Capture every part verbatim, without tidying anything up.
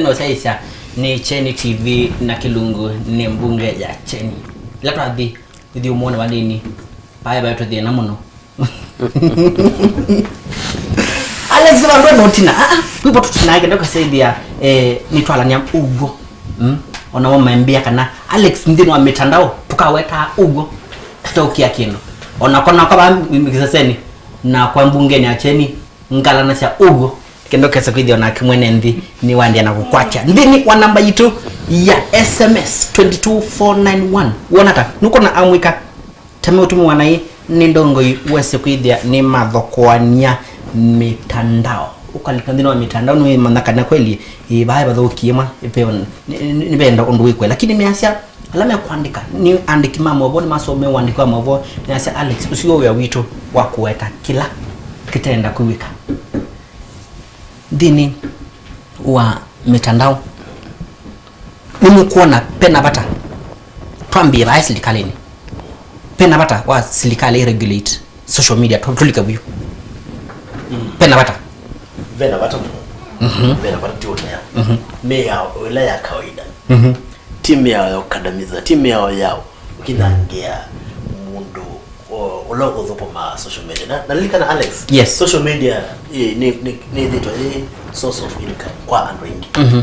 Nũsyaĩĩsya nĩ Kyeni T V na kĩlungu nĩ mbunge ya Kyeni. Ĩla twathi, ũthi ũmwone vanini, pae vaĩ tũthĩna mũno. Alex, vandũ ena ũtina. Ah, ah, wĩvo tũtinake ndakasethia, eh, nĩtwalania ũw'o. Mm? Ona wamembĩa kana Alex nthĩnĩ wa mĩtandao tũkawetaa ũw'o. Tũtaũkia kĩndũ. Ona kona kwa va mĩseseni na kwa mbungeni ya Kyeni, ngalanasya ũw'o, kĩndũ kesa kwĩthĩwa na kĩmwene nthĩ nĩwaendeea na kũkwatya nthĩnĩ wa namba yitũ ya S M S twenty two four nine one. Wona ta nũkona amwĩka ta meũtũmĩwa naĩ nĩ ndongoi wese kwĩthĩa nĩ mathokoania mĩtandao. Ũkalika nthĩnĩ wa mĩtandao nĩwĩmanya kana kweli ĩ vaa vathũkie ma ĩveo nĩvenda ũndũ wĩkwe, lakini measya ala mekwandĩka nĩ andĩki ma maũvoo, nĩmasomee ũandĩki wa maũvoo, measya Alex, ũsu wĩa witũ wa kũweta kĩla kĩtenda kwĩw'ĩka nthĩnĩ wa mĩtandao. Nĩmũkwona pena vata twambie vaa silikalĩnĩ, pena vata wa silikalĩ ĩ regulate social media, tũ- tũlike vyũ. Pena vata. Vena vata mũno. Mhm. Vena vata ti ũnea. Mhm. Mĩao ĩla ya kawaida. Mhm. Ti mĩao ya ũkandamiza, ti mĩao ya ũkinangĩa mũndũ o- ũla ũthũkũmaa social media. Na, na lilikana, Alex, yes, social media ĩ, nĩ, nĩ, nĩ ĩthĩtwe ĩ source of income kwa andũ aingĩ. Mhm.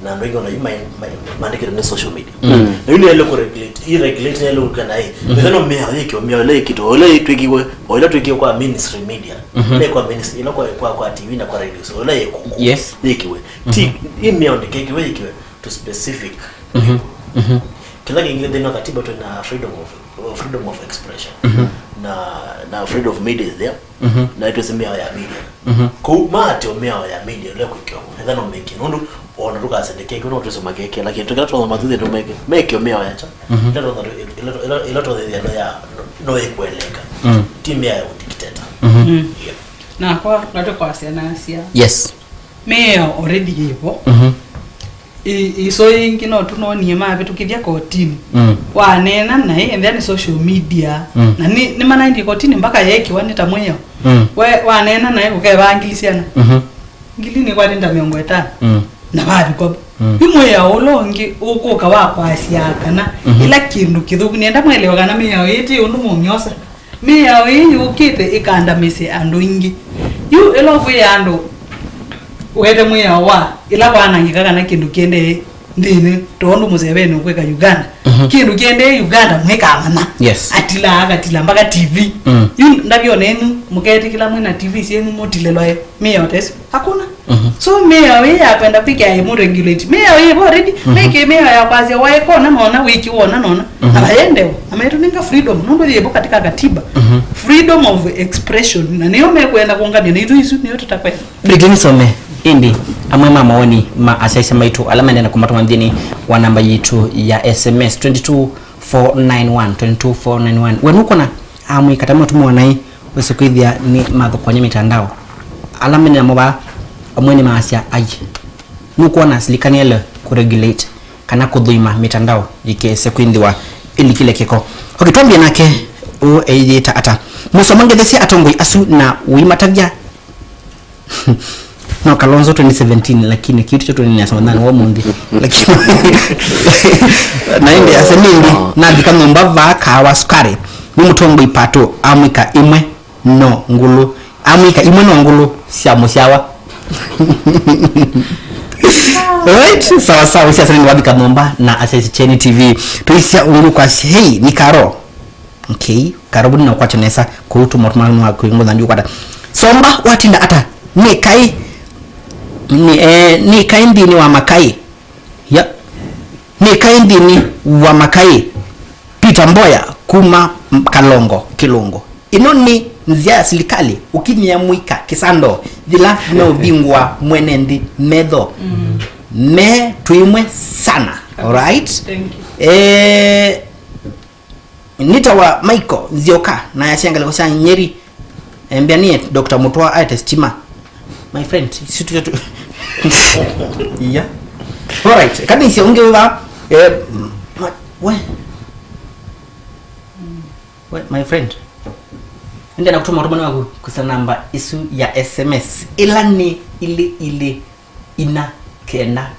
Na andũ aingĩ ona yu mai- mai- maandĩkĩtwe nĩ social media. Mm. Na yu nĩyaĩle kũregulate, ĩ regulate nĩyaĩle kũkana ĩ, mhm, mĩthano mĩao yĩkĩwe, mĩao ĩla ĩkĩtwe, o ĩla twĩkiwe, o ĩla twĩkiwe kwa ministry media, mhm, ĩla kwa ministry, ĩla kwa, kwa, kwa T V na kwa radio, so ĩla yĩkũkũ, yes, yĩkiwe. Ti, mhm, ĩ mĩao ndĩkĩkiwe yĩkiwe to specific. Mhm. Mhm. Kĩla kĩngĩ thĩna wa katiba twĩna freedom of, freedom of expression. Mhm. Na, na freedom of media is there. Mhm. Na ĩtwĩsĩ mĩao ya media. Mhm. Kũu maateo mĩao ya media ĩla kwĩkĩwa, etha no mekĩe. Nũndũ ona tũkasendekekĩwa no twĩsĩ makekĩe, lakini tũkĩla twathoma thuthĩ nĩmekĩe. Mekĩo mĩao ya kya. Mhm. Ĩla twathoma, ĩla, ĩla, ĩla twathĩthĩa no ya, no ĩkũeleka. Mm. Ti mĩao ya ũdictator. Mhm. Mm. Yeah. Nakwa, natwe kwasya nasya. Yes. Mĩao already yĩvo. Mhm. I- iso yĩngĩ no tũnonie mavĩtũkĩthya kotinĩ. Mm. Waneena naĩ, ethĩa nĩ social media. Mm. Na nĩ, nĩmanaendie kotinĩ mpaka yeekĩwa nĩ ta mwĩao. Mm. We, waneena naĩ ũkevaa ngili syana. Mhm. Ngili nĩ kwati nda mĩongo ĩtano. Mm. Na vavikwa. Mm. Yu mwĩao ũla ũngĩ ũkũka wa kwasya kana, mhm, ĩla kĩndũ kĩthũku. Nĩenda mwelewa kana mĩao ĩĩ ti ũndũ mũng'yosa. Mĩao ĩĩ yũkĩte ĩkandamĩsye andũ aingĩ. Yu ĩla ũkwĩa andũ wete mwĩao wa ĩla kwanangĩka kana kĩndũ kĩendee nthĩnĩ, tondũ Mũseveni ũkwĩka Uganda. Mhm. Kĩndũ kĩendee Uganda mwĩkamanya. Yes. Atilaa akatila mpaka T V. Mm. Yu ndavyona ĩnu mũketĩkĩla mwĩna T V syenyu mũtilĩlwa mĩao ta ĩsu. Hakuna. Mhm. So mĩao ĩĩ ya kwenda kwĩkĩa ĩmũ regulate. Mĩao ĩĩ vo already, mhm, mekĩ mĩao ya kwasya waĩkona nona, wĩki wona nona. Mhm. Na vayendewa. Na maitũnenga freedom, nũndũ yĩvo katika katiba. Mhm. Freedom of expression. Na nĩyo mekwenda kũngamya, na itũ isu nĩyo tũtakwenda. Ndĩkĩ nĩsome ĩndĩ amwe ma mawoni ma asyaĩĩsya maitũ ala maendee na kũmatũma nthĩnĩ wa namba yitũ ya S M S twenty two four nine one, twenty two four nine one. We nũkwona amwĩka ta mũtũmĩwa naĩ wĩsĩ kwĩthĩa nĩ mathũkũany'a mĩtandao? Ala me namo vaa amwe nĩmaasya ai. Nũkwona silikalĩ nĩyaĩle kũregulate kana kũthũima mĩtandao yĩkese kwĩthĩwa ĩlikile kĩko? Okay, twambie nake ũũ eyĩta ata. Mũsomo ngethesya atongoi asu na ũimatavya. No Kalonzo twenty seventeen, lakini kitu cha twenty nineteen wa munthi. Lakini na ende asemindi na ndika nyumba va kawa sukari. Ni mũtongoi pato amwĩka imwe no ngulu. Amwĩka imwe no ngulu sya mũsyawa. Right? Sawa sawa, usia sasa ni wabi kanomba na asesi Kyeni T V. Tuisia ungu kwa si- hey, ni karo. Okay, karibu nĩ na ũkwatyo nesa kũu tũmotũmanu wa kwĩngũtha ndiũkwata. Somba watinda ata? Nĩ kaĩ, nĩ, eh, nĩ kaĩ nthĩnĩ wa makaĩ. Ya. Nĩ kaĩ nthĩnĩ wa makaĩ. Peter Mboya kuma M- Kalongo, Kĩlũngũ. Ĩno nĩ nzĩa ya silikalĩ ũkinyĩa mũika kĩsando yĩla meũvingũa mwene nthĩ metho. Mm. Me twĩmwe sana. Alright? Thank you. Eh, Nĩtawa Michael Nzioka, nayasya ngalĩko sya Nyeri. Embĩa nĩye Doctor Mũtwa aete sitima. My friend, isu tuyo tu. Iya. Alright, kanĩsya ũngĩ wĩ vaa. Eh, ma- we. We, my friend. Nĩndenda kũtũma ũtũmani waku kwĩsĩla namba ĩsu ya S M S. Ĩla nĩ ilĩ ilĩ ina kenda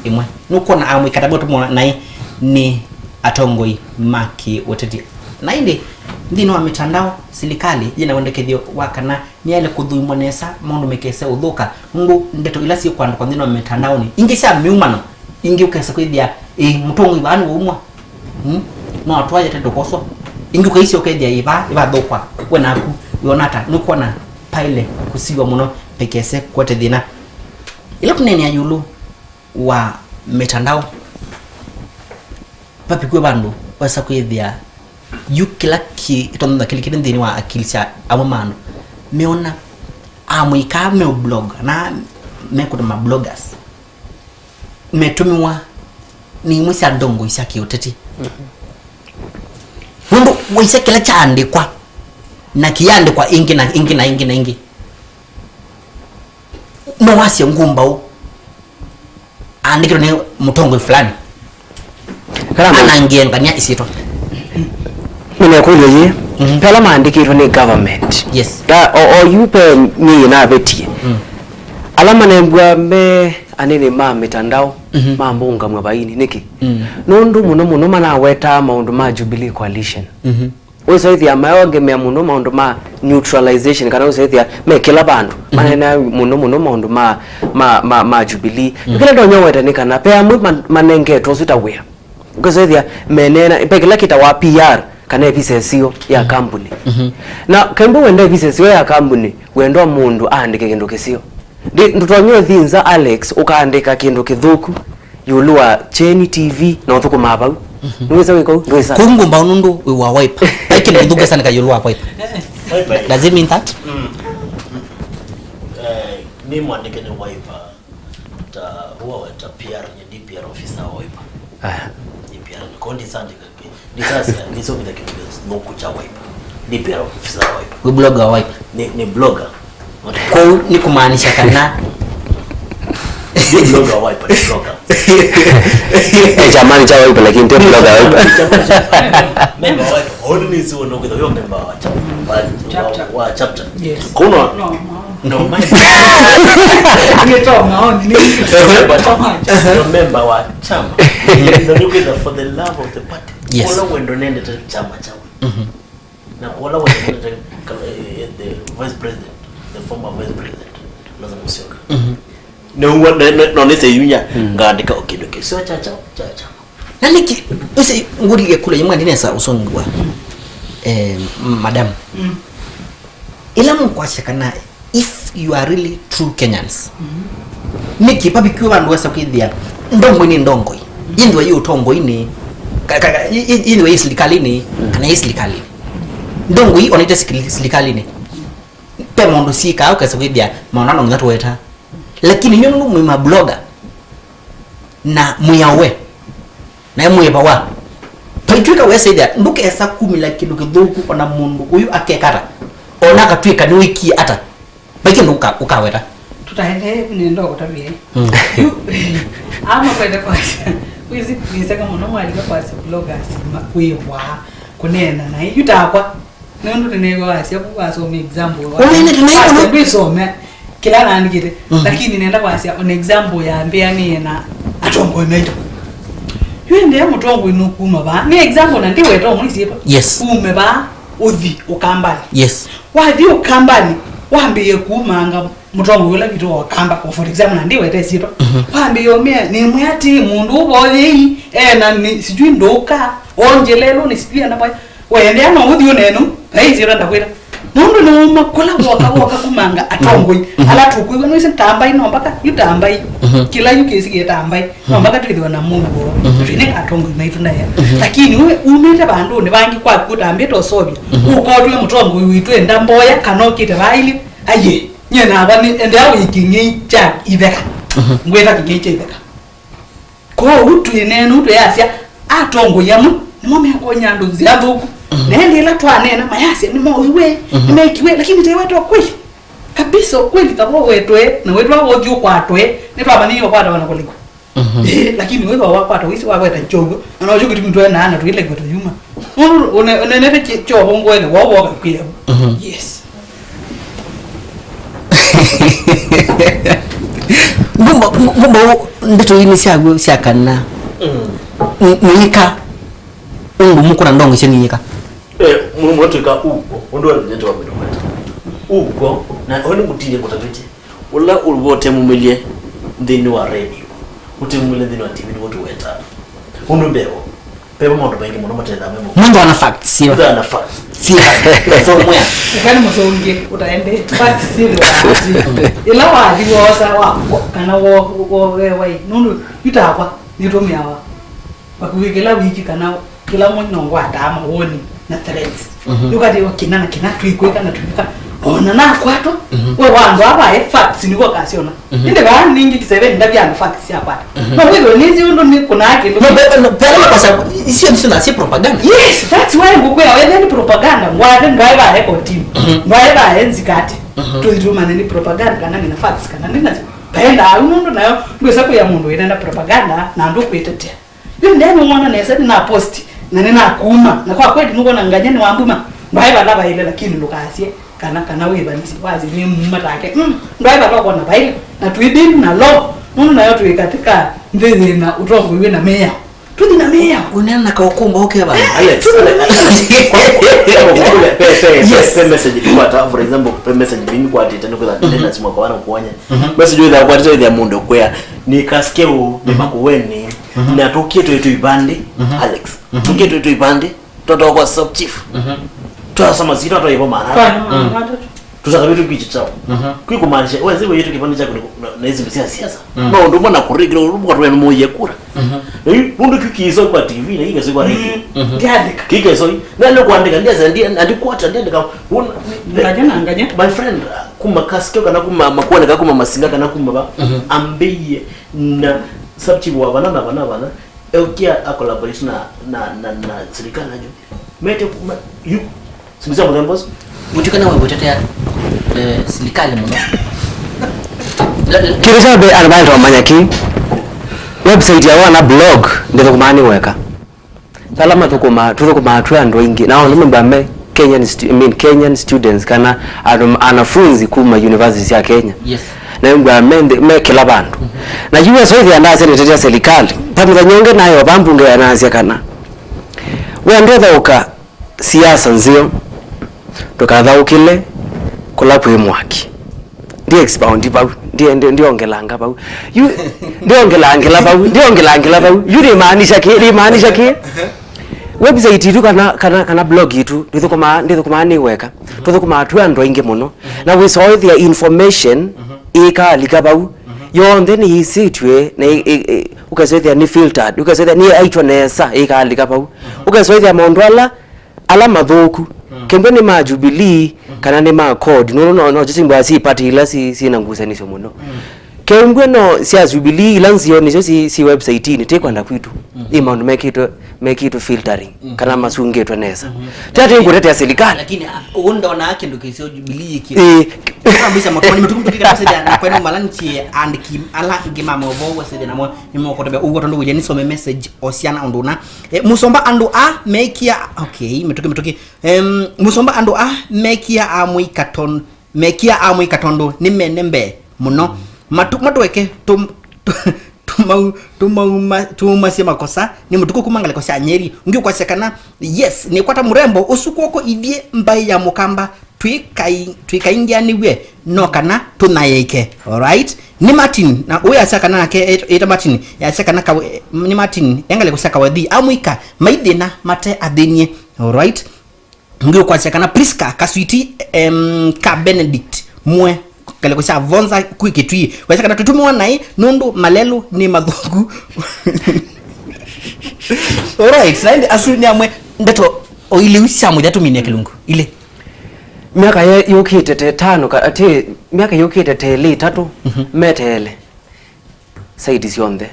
ĩmwe. Nũkwona amũika ta botũmwa naĩ nĩ atongoi ma kĩ-ũteti. Na ĩndĩ, nthĩnĩ wa mĩtandao, silikalĩ yĩna wendekethyo wa kana nĩyaĩle kũthũimwa nesa maũndũ mekese ũthũka, nũndũ ndeto ila syĩkwandĩkwa nthĩnĩ wa mĩtandaonĩ, ingĩ sya mĩumano, ingĩ ũkesa kwĩthĩa, ĩ, mũtongoi vaa nĩwaumwa. Hmm? No atwaĩte ndũkoswa. Ingĩ ũkaisya ũkethĩa ĩva, ĩvathũkwa. We naku, wĩona ata? Nũkwona paĩle kũsiw'a mũno, pekese kwete thĩna. Ĩla tũneenea ĩũlũ wa mĩtandao, vavikw'e vandũ wesa kwĩthĩa yu kĩla kĩ ĩtonyetha kĩlikĩlĩ nthĩnĩ wa akili sya amwe ma andũ. Meona amũika me blog, na mekũta ma bloggers. Metũmĩwa nĩ imwe sya ndongoi sya kĩũteti. Nũndũ waisya kĩla kyaandĩkwa, na kĩyaandĩkwa ĩngĩ na ĩngĩ na ĩngĩ na ĩngĩ. No wasye ngũmbaũ aandĩkĩtwe nĩ mũtongoi fulani. Kana ma- Anangie ngania isyĩtwa. Nĩnekũlyo yĩ, mhm, pela maandĩkĩtwe nĩ government. Yes. Ta, o, o yu pe mĩĩ navetie. Mm. Ala manembwa me anene ma mĩtandao, mhm, mambũngamw'a vaini. Nĩkĩ? Mm. Nũndũ mũno mũno manawetaa maũndũ ma Jubilee Coalition. Mhm. Wĩsaĩthĩa maongemea mũno maũndũ ma neutralization, kana wĩsaĩthĩa me kĩla vandũ. Mhm. Maneenea mũno mũno maũndũ ma, ma, ma, ma Jubilee. Mhm. Kĩla ndonya weta nĩ kana pe amwe man-, manengetwe ũsu ta wĩa. Ũkĩsethĩa meneena, pe kĩla kĩtawa P R, kana ĩvisa ĩseo ya kambuni. Mhm. Na kembũ wenda ĩvisa ĩseo ya kambuni, wendwa mũndũ aandĩke kĩndũ kĩseo. Ndi-, ndũtonya ũthi nza, Alex, ũkaandĩka kĩndũ kĩthũku ĩũlũ wa Kyeni T V na ũthũkũmaa vau. Mhm. Nĩwĩsa wĩka ũu? Ndwĩsa. Kũu ngũmbaũ nũndũ wĩ wa Wiper. Vai kĩndũ kĩthũku esanĩka ĩũlũ wa Wiper. Wiper. Does it mean that? Mm. Eh, nĩ mwandĩke nĩ Wiper. Ta, huwa weta P R, nye D P R officer wa Wiper. Aha. D P R, nĩ kondi sandika. Ndisasya, ndisomile kĩndũ kĩthũku kya Wiper. Ni pia ofisa wa Wiper. Wĩ blogger wa Wiper? Ni, ni blogger. Kwoou nĩ kũmaanisha kana. Ni blogger wa Wiper, ni blogger. Eh, chamani cha Wiper, lakini ndio blogger wa Wiper. Member wa Wiper. Only ni si uno kwa hiyo member wa chama. Wa, wa, wa chapter. Yes. Kuno. No, no. No, my. Nĩ to maoni, nĩ member chama. No member wa chama. Ndio ndio for the love of the party. Yes. Kũla wendo nendete chama kyawe. Mhm. Na kũla wendo nendete, eh, the vice president, the former vice president, Kalonzo Musyoka. Mhm. Nĩw'o, ne-, ne-, no nĩse yunya, mm, ngaandĩka o kĩndũ kĩseo kya, kya, kya, kya. Na nĩkĩ, ũsi ngũlilye kũla yĩmwe ndinesa ũsũngĩwa. Eh, madam. Mm. Ĩla mũkwasya kana if you are really true Kenyans. Mhm. Nĩkĩ vavikiwe vandũ wesa kwĩthĩa ndongoi nĩ ndongoi? Yĩnthĩwa yĩ ũtongoinĩ, ka-, ka-, ka-, yĩ-, yĩ-, yĩnthĩwa yĩ silikalĩnĩ, mm, kana yĩ silikalĩnĩ. Ndongoi ona ite sikili-, silikalĩnĩ. Pe maũndũ syĩkaa ũkesa kwĩthĩa maũndũ ana ũmwe tũweta. Lakini nyo nũndũ mwĩ ma blogger na mwĩ awe. Na mwĩva wa. Vaitw'ĩka wesa ĩthĩa, ndũkesa kumĩla kĩndũ kĩthũku ona mũndũ ũyũ akeka ata. Ona akatw'ĩka nĩwĩkie ata. Vai kĩndũ ũka-, ũkaweta. Tũtaendee, nenda ũkũtavye. Mm. Yu, ama kwenda kwasya. Wĩsĩ, nĩseka mũno mwalika kwasya bloggers, ma-, kwĩwa, kũneena, na yu takwa. Nũndũ nĩneew'a wasya vu wasoma example wa. Ũneenete naĩ wasya mũno. Ndwĩsome kĩla naandĩkĩte. Mhm. Lakini nenda kwasya on example ya mbĩanĩe na atongoi maitũ. Yu endea mũtongoi nũkuma vaa. Nĩ example na ndiweta ũmwe isyĩtwa. Yes. Ume vaa, ũthi Ũkambanĩ. Yes. Wathi Ũkambanĩ, wambĩĩe kumanga mũtongoi ũla witũ wa Ũkamba, kwa for example, na ndiweta isyĩtwa. Mhm. Wambĩĩe ũmĩa, nĩmwe atĩ mũndũ ũvoyei, ena nĩ, sijui ndũka, onjelelũ, nĩ sijui ena vai. Wendea no ũthi ũnenu, vai nzĩra ndakwĩra. Nũndũ nĩuma kũla woka, woka kumanga atongoi. Mhm. Ala tũkwĩw'a nũĩsĩ tambai no mpaka, yu tambai. Mhm. Kĩla yu kĩsikie tambai. No mpaka twĩthĩwa na mũuo. Mhm. Twĩne atongoi maitũ naye. Mhm. Lakini we umĩte vandũnĩ vangĩ kwaku ũtambĩte ũsovya. Mhm. Ũkotwe mũtongoi witũ enda mboya kana ũkĩte vaili. Aye, nye nava nĩ endea wĩ kĩng'ei kya itheka. Mhm. Ngwĩta kĩng'ei kya itheka. Kwoou twĩneena ũu twĩyasya, atongoi amwe nĩmo mekonya andũ nzĩa nthũku. Mhm. Na ĩndĩ ĩla twaneena, mayasya nĩmoiwe, mhm, nĩmekiwe, lakini taiweta ũkweli kabisa, ũkweli kavo wetwe, na wĩtwa wothi ũkwatwe, nĩtwamanyĩie ũkwatawa na kũlikwa. Mhm. Ĩĩ, lakini wĩthwa wakwata wĩsĩ waweta kyow'o, na nokyo kĩtumi twenaa na twĩlekwe tũyuma. Nũndũ ũne-, ũnenete kyo-, kyovongoele, woo woka kwĩavu. Mhm. Yes. Ngumba, ngumba, ndeto ii nĩ syaw'o sya kana. Mm. N-, nĩĩka ũndũ mũkũna ndongo sya nĩĩka. Eh, mũno mũno twĩka ũguo, ũndũ wa ndeto wa mũndũ kweta. Ũguo, na ũyũ nĩ mũtilie ngũtavĩtye. Ũla ũvote mumĩlye nthĩnĩ wa radio, ũtemumĩlye nthĩnĩ wa T V nĩw'o tũwetaa. Ũndũ mbeo, pevo maũndũ maingĩ mũno matethaa me mo. Mũndũ ana facts, sio? Mũndũ ana facts. Sio. Somewhere. Ũkani mũsũngĩ, utaende. Facts sio ati. Ila wathi wosa wa, wa, kana wo, wo, we, wai. Nũndũ, yutakwa, nĩtũmĩawa. Vakuvĩ kĩla wiki kana kĩla mwei no ngwataa mawoni na threats. Mhm. Yũkatĩwa kĩna na kĩna twĩkwĩka na twĩka. Ona nakwatwa, mhm, we wa andũ ava e facts nĩguo kasyona. Mhm. Ĩndĩ vaa ningĩ kiseveni ndavya andũ facts syakwata. Mhm. No wĩthwe nĩsĩ ũndũ nĩ kũnaa kĩndũ. No, be-, no, pele makosa, isio nisio na si propaganda. Yes, that's why ngũkwĩa wethe nĩ propaganda. Ngwathe ndwae vaa e kotini. Mhm. Ndwae vaa e nzikati. Mhm. Tũthi tũmane nĩ propaganda kana nĩ na facts kana nĩ nasyo. Paenda au mũndũ nayo ndwĩsa kwĩa mũndũ wĩnenda propaganda na andũ kwĩtetea. Yu ndee nĩwona nesa nĩna post na nĩnakuma. Na kwa kweli nũkwona nganya nĩwambuma. Ndwaĩ vala vaĩle lakini ndũkasye kana, kana wĩvanisye. Wasye nĩ muma take. Mm, ndwaĩ vala ũkona vaĩle. Na twĩ bindu na law. Nũndũ nayo twĩ katika nthĩ yĩna ũtongoi wĩna mĩao. Tũthi na mĩao. Ũneena na kaũkũmba ũke vana. Alex, Alex, Alex, kwa, kwa, kwa, kwa, pe, pe, pe, yes, pe message kwata, for example, pe message bini kwatĩte nĩ kwĩtha ndĩ na simu kwa wana kuonya. Mhm. Message wĩtha kwatĩte wĩtha mũndũ kwĩa. Nĩ kaske ũ, nĩ, mhm, makuweni. Mhm. Na tũkie twĩ twĩ ivandĩ, mhm, Alex. Mhm. Tũkie twĩ twĩ ivandĩ, tũtoka kwa sub chief. Mhm. Twasoma zito twaivo maana. Kwa, mm, maana. Tusakavĩtwe kĩkĩ kyaũ. Mhm. Kwĩ kũmaanisha, wenzĩ wĩĩtwe kĩvandĩ kyaku nĩ, na, na izindu sya siasa. Mm. No ũndũ ũmwe na kũrĩkĩra ũndũ mũkatwĩa nĩ mũiye kura. Mhm. Na yu, mũndũ kĩu kĩisoi kwa T V, na yu kĩisoi kwa radio. Mhm. Ndiandĩka. Kĩu kĩisoi. Na nĩ kũandĩka, ndiasa, ndi, andi kwata, ndiandĩka. Wona, nganya na nganya. My friend, uh, kuma Kasikio kana kuma Makueni kana kuma Masinga kana kuma va, mhm, ambĩie na sub chief wa vana na vana vana, eukia a collaborate na, na, na, na serikali na Jubilee. Mete kuma, yu, Simbusia mũthemba ũsu. Mũtuĩka na wĩtetea, eh, silikalĩ mũno. La, la, kĩndũ kya mbee andũ maĩle kũmanya kĩ, website ya wana blog ndĩthũkũmaa nĩ weka. Ala mathũkũmaa, tũthũkũmaa twĩ andũ aingĩ. Na andũ membwa me Kenyan stu-, I mean, Kenyan students kana andũ, anafunzi kuma university sya Kenya. Yes. Na membwa me nthĩ, me kĩla vandũ. Mhm. Na yu wesa ĩthĩa ndasya nĩtetea silikalĩ. Ta mũthenya ũngĩ nayo vambunge yanasya kana, we ndwethaũka siasa nzeo, ndũkathaũkĩle kũla kwĩ mwaki. Ndi expound vau, ndi, ndi, ndiongelanga vau. Yu, ndiongelangela vau, ndiongelangela vau. Yu nĩmaanisha kĩ, nĩmaanisha kĩ? Website itũ kana, kana, kana blog itũ, ndĩthũkũmaa, ndĩthũkũmaa nĩ weka. Tũthũkũmaa twĩ andũ aingĩ mũno. Na wĩsoethĩa information ĩkalika vau. Yonthe nĩyĩsĩtw'e, na ĩ, ĩ, ĩ, ũkesethĩa nĩ filtered, ũkesethĩa nĩ aitwa nesa, ĩkalika vau. Ũkesethĩa maũndũ ala ala mathũku. Mm. Kĩmbwe nĩ ma Jubilee, mm, kana nĩ ma CORD. Nũndũ no, no, no, simbwa si party ila si, si na ngusanĩsyo mũno. Mm. Kĩmbwe no sya Jubilee ila nzeo nĩsyo si, si website-inĩ, ti kwenda kwitũ. Mm. Nĩ maũndũ mekĩtwe, mekĩtwe filtering, mm, kana masungĩtwe nesa. Mm-hmm. Tata ngũtetea serikali. Lakini, ah, ũũ ndonaa kĩndũ kĩseo Jubilee kĩ. Eh. Kama bisa motoni matuku matuku kana sasa na kwenu malanchi and kim ala ngima movo wasidi na mo nĩmũkũtembea ũguo tondũ wĩlya nĩsome message o syana ũndũ ũna. Eh, mũsomba andũ a mekĩa, okay, mĩtũkĩ, mĩtũkĩ. Em, mũsomba andũ a mekĩa amũika ton-, mekĩa amũika tondũ nĩ mene mbee mũno. Matu-, matũeke tũm-, tũmau-, tũmauma-, tũumasye makosa, nĩ mũtuku kuma ngalĩko sya Nyeri. Ũngĩ ũkwasya kana, yes, nĩkwata mũrembo ũsu kw'oko ithyĩ mbaĩ ya Mũkamba, twĩkai-, twĩkaingĩanĩw'e no kana tũnyaĩĩke. Alright? Nĩ Martin, na ũyũ asya kana nake ĩta Martin, yasya kana kawe-, nĩ Martin, engalĩko sya Kawethi, amũika, maithĩna mate athĩnie. Alright? Ũngĩ ũkwasya kana Prisca Kaswiti, em, ka Benedict Mwe, ngalĩko sya Vonza kwĩ Kĩtui. Wesya kana tũtumiwa naĩ nũndũ malelũ nĩ mathũku. Alright, na ĩndĩ asu nĩ amwe ndeto o ilĩ iu sya mũthya tũminie kĩlungu. Ilĩ. Myaka ye-, yũkĩte te tano ka-, atĩ, myaka yũkĩte te ĩlĩ ĩtatũ, mhm, meteele side syonthe.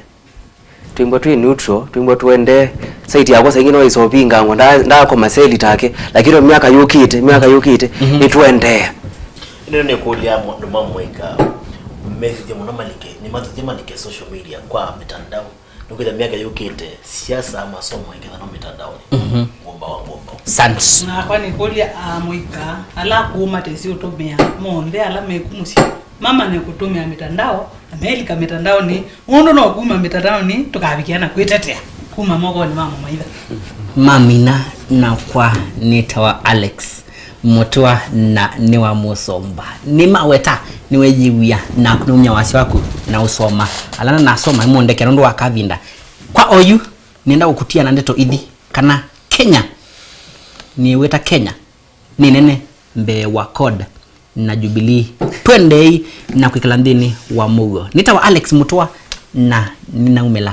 Twĩmbwa twĩ neutral, twĩmbwa tũendee. Side yakwa saingĩ no ĩsovingangwa, nda-, ndakoma seli take, lakini o myaka yũkĩte, myaka yũkĩte, mhm, nĩtũendee. Ĩno nĩ kũlya andũ ma mũika mesĩthye mũno malike, nĩmasĩthye malike social media kwa mitandao. Nũkwĩthĩa myaka yũkĩte, siasa, masomo, ĩkethwa no mitandaoni. Mhm. Ngũmba wa ngũmba. Sans. Nakwa nĩkũlya amũika ala akũũ matesĩ ũtũmĩa, monthe ala meku mũsyĩ, mamanye kũtũmĩa mitandao, Amelika mĩtandaonĩ, ũndũ no kuma mĩtandaonĩ tũkavikĩa na kwĩtetea kuma mokonĩ ma mũmaitha. Mamina nakwa nĩtawa Alex Mũtũa na nĩ wa Mũsomba. Nĩmaweta nĩweyĩw'ĩa naku nĩumya wasya waku na ũsoma. Ala na nasoma nĩmũndeke nũndũ wa kavinda. Kwa oyu nĩenda ũkũtia na ndeto ithi kana Kenya nĩwĩta Kenya nĩ nene mbee wa CORD na Jubilee. Twendei na kwĩkala nthĩnĩ wa mũuo. Nĩtawa Alex Mũtũa na nĩnaumĩla